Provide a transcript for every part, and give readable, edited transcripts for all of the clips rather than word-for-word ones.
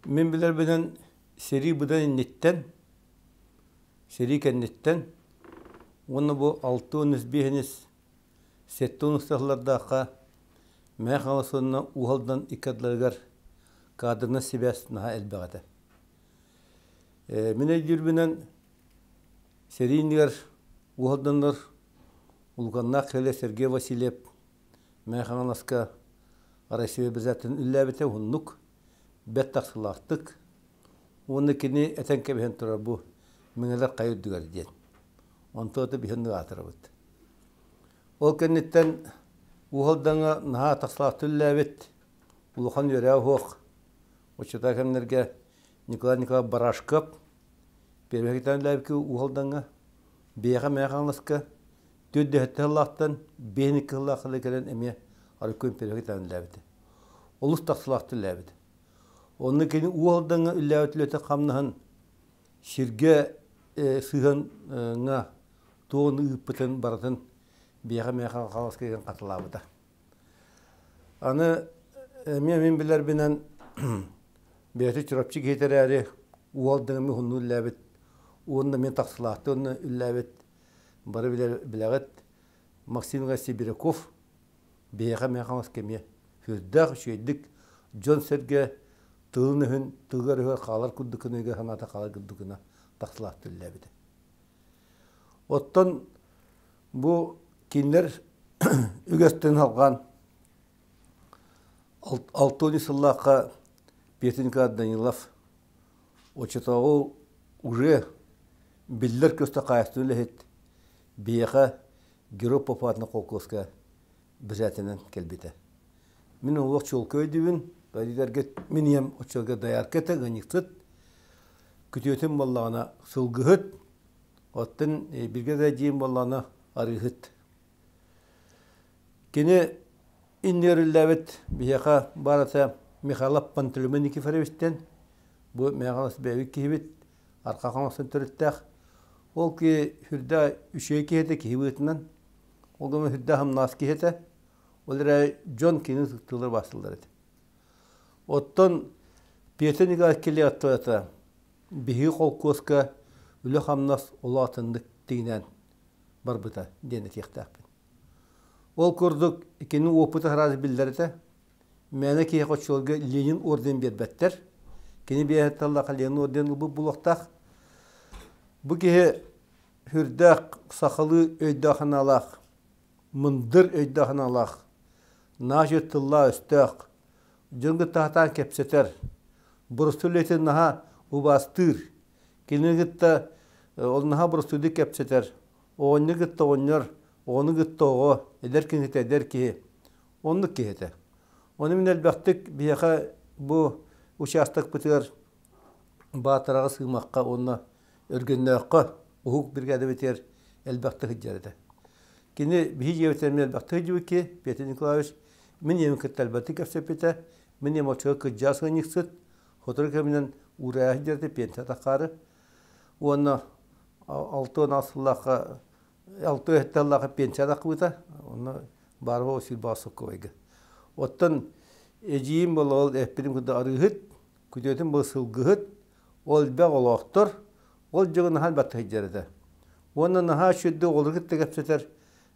Мин билэрбинэн сэрии быдан инниттэн, сэрии кэнниттэн уонна бу 65 70 сыллардаахха Мэҥэ Хаҥалас уонна Уус Алдан икки ардыларыгар кадрынан сибээс наһаа элбэх этэ. Мин өйдүүрбүнэн сэрии иннигэр Уус Алданнар Улуканнаах кэлэ Сергей Васильев Мэҥэ Хаҥаласка Россия обязательно үллээбитэ уһуннук, бэрт тахсыылаахтык уонна кини этэн кэбиһэн турар бу Мэҥэлэр хайа үрдүгэр диэн. Онтон ата биһиги аатырабыт. Ол кэнниттэн Уус Алдаҥҥа наһаа тахсылаахтык үллээбит улахан үөрэх уһуох оччотооҕу кэмнэргэ Николай Николаевич Барашков первый үллээбит Уус Алдаҥҥа биһиэхэ Мэҥэ Хаҥаласка Төрдөһөттө сыллаахтан биэһин икки сыллаах кэлэн эмиэ Арыккы империяҕа үлэлээбитэ. Олус тахсылаахтык үлэлээбитэ. Онно кини Уус Алдаҥҥа үлэлээбит үлэтэ хамнаһын сиргэ сыһыаҥҥа туоҕун ыыппытын барытын биэхэ миэхэ хаҥаска кэлэн хатылаабыта. Аны эмиэ мин билэрбинэн бэйэтэ Чурапчы киһитэ эрээри Уус Алдаҥҥа эмиэ уһуннук үлэлээбит уонна эмиэ тахсылаахтык онно үлэлээбит Бары билэр билэҕит Максим Иванович Сибиряков биһиэхэ Мэҥэ Хаҥаласка эмиэ сүрдээх үчүгэйдик дьон-сэргэ тылын-өһүн тылыгар-өһүгэр хаалар курдук гына өйгө-санаата хаалар курдук гына тахсылаах түллээбитэ. Оттон бу кинилэр үгэстэрин салҕаан 60 сыллаахха Петр Николаевич Данилов оччотооҕу уже биллэр-көстөр хаһаайыстыба үлэһит биһиэхэ Герой Попов холкуоска бэчээтинэн кэлбитэ. Мин олох чуолкай өйдүүбүн, дойдуларга мин ийэм оччолорго доярка этэ, ыанньыксыт, күтүөтүм буоллаҕына сылгыһыт, оттон бииргэ да дьиэм буоллаҕына арыыһыт. Кини иннигэр үллээбит биһиэхэ баар этэ Михайлов Пантелеймон Никифоровичтан, бу Мэҥэ бэйэбит киһибит, Арха Хаҥаластан төрүттээх. Ол киһи сүрдээх үчүгэй киһи этэ, киһи быһыытынан. Ол гынан сүрдээх хамнаас киһи этэ. Ол эрээри дьон кинини ытыктыыллар баастыллар этэ. Оттон Петр Николаевич кэлиэҕиттэн биһиги холкуоска үлэ-хамнас олох атыннык тигинээн барбыта диэн этиэхтээхпин. Ол курдук кини опыта сразу биллэр этэ. Мээнэ киһиэхэ оччолорго Ленин орден биэрбэттэр. Кини биэһэ таллаха Ленин орден ылбыт буолуохтаах. Бу киһи сүрдээх сахалыы өйдөөх-санаалаах, мындыр өйдөөх-санаалаах, наачы тыллаах-өстөөх, дьон кытта сатаан кэпсэтэр, боростуой үлэтин наһаа убаастыыр, кинини кытта ол наһаа боростуойдук кэпсэтэр, оҕонньор кытта оҕонньор, оҕону кытта оҕо, эдэр киһи кытта эдэр киһи. Оннук киһи этэ. Ону мин элбэхтик биһиэхэ бу учаастакпытыгар Баатараҕа Сыымахха уонна Өргөннөөххө уһук биригээдэбитигэр элбэхтик сылдьар этэ. Кини биһи дьиэбитигэр мин элбэхтик сылдьыбыт киһи, Петр Николаевич мин ийэм кытта элбэхтик кэпсэппитэ. Мин ийэм оччоҕо кырдьаҕас ыанньыксыт, сотору кэминэн уурайа сылдьар этэ, пенсия таххаары. Уонна 68 сыллаахха 67 сыллаахха пенсия таххыбыта. Онно баарба сүүрбэ соккубайга. Оттон эдьиийим буолла ол эппитим курдук арыыһыт, күтүөтүм был сылгыһыт, ол элбэх олоохтор, ол дьоҕу наһаа элбэхтик сылдьар этэ. Уонна наһаа үчүгэйдик оҕолору кытта кэпсэтэр,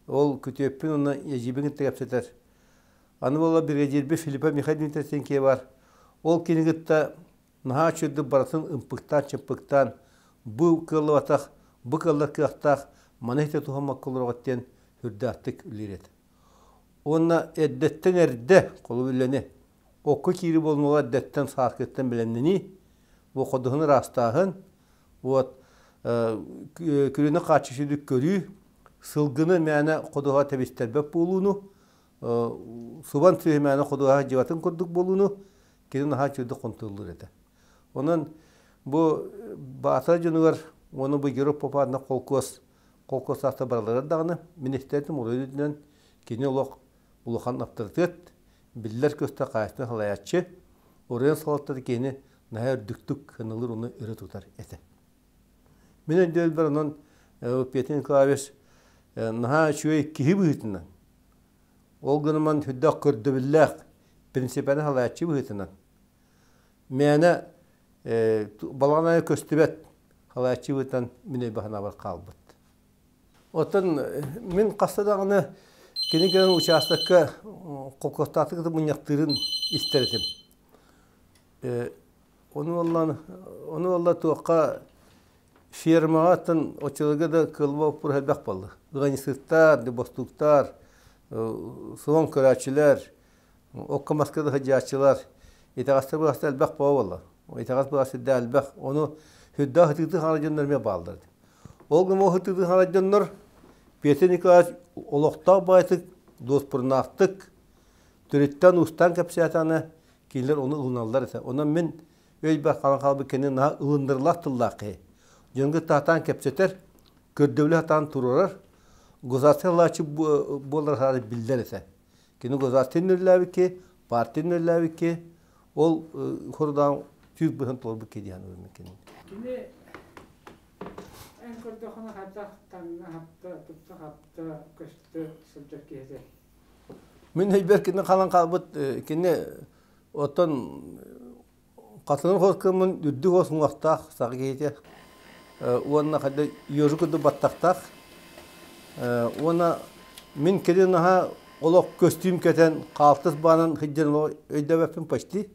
ол күтүөппүн уонна эдьиийбин кытта кэпсэтэр. Аны буолла биригэдьиирбит Филиппа Михаил Дмитриевич бар. Ол кини кытта наһаа үчүгэйдик барытын ымпыктаан-чымпыктаан бу кыаллыбатах, бу кыаллар кыахтаах, маны иһитэ туһаммакка олороҕут диэн сүрдээхтик үлэлиир этэ. Уонна эрдэттэн эрдэ, холобур үлэни, окко киири буолумуга эрдэттэн сааскыттан бэлэмнэнии, бу ходуһуну ыраастааһын, вот күрүөнү хааччы көрүү, сылгыны мээнэ ходуһа тэбистэрбэт буолууну, субан сүөһү мээнэ ходуһа дьыбатын курдук буолууну кини наһаа үчүгэйдик хонтуоллуур этэ. Онон бу Баатара дьонугар уонна бу Герой Попадна холкуос холкуостаахтар бараллара даҕаны министиэртим уруйунан кини олох улахан аптарытыат, биллэр-көстөр хаһаайыстыба салайааччы, уруйан салалтата киһини наһаа үрдүктүк сыаналыыр уонна өрө тутар этэ. Мин өйдөбүлбэр онон Петр Николаевич наһаа үчүгэй киһи быһыытынан, ол гынан сүрдээх көрдөбүллээх принципиальнай салайааччы быһыытынан мээнэ Балаҕан айа көстүбэт халааччы быытан мин өйбөһүнабар хаалбыт. Оттон мин хаста даҕаны кини кэлэн учаастакка холкуостаахтык мунньахтыырын истэр этим. Ону уоллаан, ону уолла туохха фермаҕа оттон оччолорго да кыаллыбат боппуруос элбэх буолла. Ыанньыксыттар, бостууктар, суон көрөөччүлэр, окко-маска да сылдьааччылар, итэҕэстэр быһаста элбэх буола. Итэҕэс быһа сүрдээх элбэх. Ону сүрдээх ытыытыы хаҥара дьоннор эмиэ бааллар. Ол гына ол ытыытыы хаҥара дьоннор Петр Николаевич олохтоох баайтык, дуоспурнаахтык, төрүттэн-уустаан кэпсээтэҕинэ, кинилэр ону ылыналлар этэ. Онон мин өйбөр хаалан хаалбыт кини наһаа ылыннарылаах тыллаах киһи. Дьоҥҥо таатаан кэпсэтэр, көрдөбүлү сатаан туруорар, государство ылааччы буолар хаары биллэр этэ. Кини государственный үлэлээбит киһи, партияны үлэлээбит киһи, ол хорудаан түүр быһан толорбут киһи диэн кини. Кини эн көрдөххүнэ хайдах таҥна хапта, тутта хапта көстө сылдьар киһи этэй? Мин өйбөр кини халан хаалбыт кини оттон хатыҥыр хос кыммын үрдүк хос уҥуохтаах саха киһитэ уонна хайда ёжу курдук баттахтаах уонна мин кини наһаа олох көстүүм кэтэн хаалтыс баанан сылдьан өйдөөбөппүн почти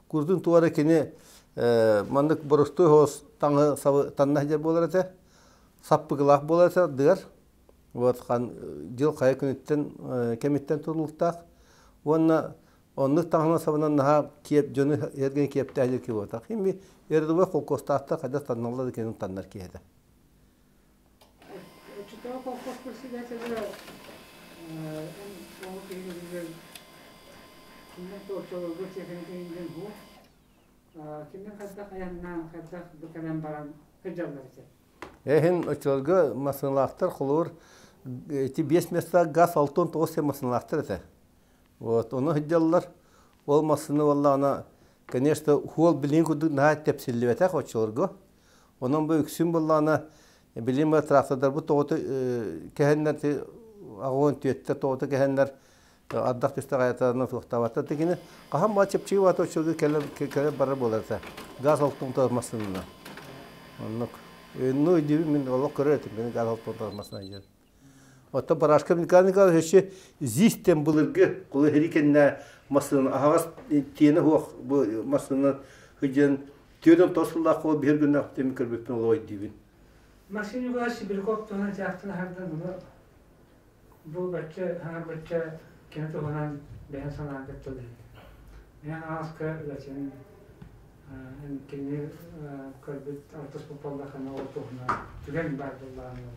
курдун туора кини маннык боростуой хос таҥы сабы танна сылдьар буолар этэ саппыкылаах буолар этэ ардыгар. Вот хан дьыл хайа күнүттэн кэмиттэн тутулуктаах уонна оннук таҥана сабынан наһаа киэп дьону эргин киэптээһилир киһи буолбатах. Химми рядовой холкуостаахтар хайдах танналлар да кинин таннар киһи этэ. Оччотооҕу колхоз председателэ эн ол киһи кинилэр оччолорго техникин бу кинилэр хайдах айаннаан хайдах бу кэлэн баран сылдьаллар этэ. Эһин оччолорго массыыналаахтар холобур ити биэс местаах газ 69 диэн массыыналаахтар этэ. Вот ону сылдьаллар. Ол массыына буоллаҕына, конечно, хуол билигин курдук наһаа тэпсиллибэтэх оччолорго. Онон бу үксүн буоллаҕына билигин бу трактордарбыт тоҕото кэһэннэр аҕуон түөттэр тоҕото кэһэннэр ардах түстэх айатарынан туохтаабаттар кини хаһан баа чэпчэки баата оччолорго кэлэ кэлэ барар буолар этэ газ алтын массыынана оннук ну өйдүүбүн мин олох көрөр этим мин газ алтын массыына диэн оттон Барашка Николай Николаевич өссө ЗИС-тэн былыргы кулу кэннэ массыына аһаҕас тиэнэ суох бу массыына сылдьан 49 сыллаах буол биһир гыннаах теми көрбүппүн олох өйдүүбүн. Максим Николаевич Сибиряков туһунан саахтан аһардан ону Бу бачча хаҥар бачча кини туһунан бэйэм санаан кэпсэлэһин. Мен ааска үлэтин кинини көрбүт алтыс буоллахына ол туһунан түгэн баар буоллаҕына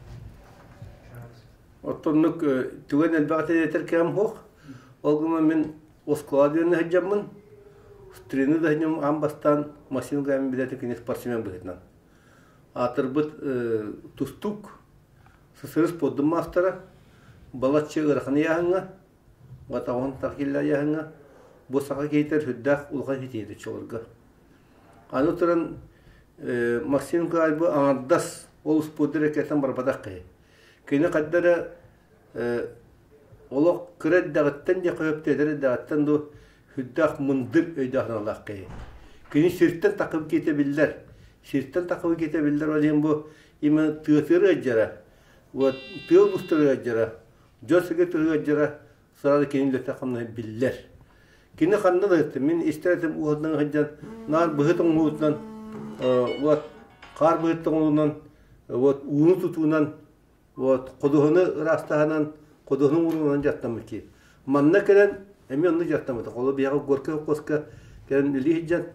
Оттоннук түгэн элбэх этэр кэм суох. Ол гынан мин оскуола диэн сылдьаммын, стрины да сылдьам аан бастаан Максим Гамин билэтэ кини спортсмен быһыытынан. Аатырбыт тустуук СССР спордун маастара, балачча ыарахан ыйааһыҥҥа, батаҕын таркиллэ ыйааһыҥҥа бу саха киһитэ сүрдээх улахан ситиһиитэ оччолорго. Аны туран Максим Николаевич бу аҥардас ол спорду эрэ кэтэн барбатах киһи. Кини хайда эрэ олох кыра эрдэҕиттэн диэххэ сөп эдэр эрдэҕиттэн дуу сүрдээх мындыр өйдөөх санаалаах киһи. Кини сиртэн такым киһитэ биллэр. Сиртэн такым киһитэ биллэр ол иһин бу именно тыатыыр ыалдьара, вот тыал устар ыалдьара, дьон сиргэ тыа ыалдьара сразу кини үлэтэ хамнаһа биллэр. Кини ханна да ыттым, мин истэр этим уһатынан сылдьан, наар быһыт оҥоһуутунан, вот хаар быһыт оҥоһуунан, вот ууну тутуунан, вот ходуһаны ыраастаһынан, ходуһаны уурунан дьарыктаммыт киһи. Манна кэлэн эмиэ онно дьарыктаммыта. Холобур, биһиэхэ Горькай холкуоска кэлэн үлэлии сылдьан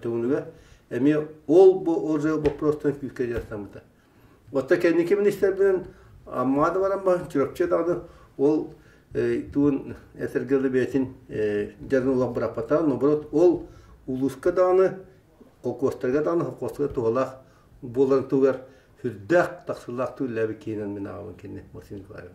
Төҥүлүгэ эмиэ ол бу уже боппуруостан күүскэ дьарыктаммыта. Оттон кэнники министрбинэн Аммаҕа да баран баһын Чурапчы даҕаны ол туун этэргэ дылы бэйэтин дьарын олох быраппатаҕа, наоборот ол улууска даҕаны, холкуостарга даҕаны, холкуостарга туһалаах буоларын туһугар сүрдээх тахсыылаахтык үлэлээбит киһинэн мин ааҕабын кинини Максим Николаевич.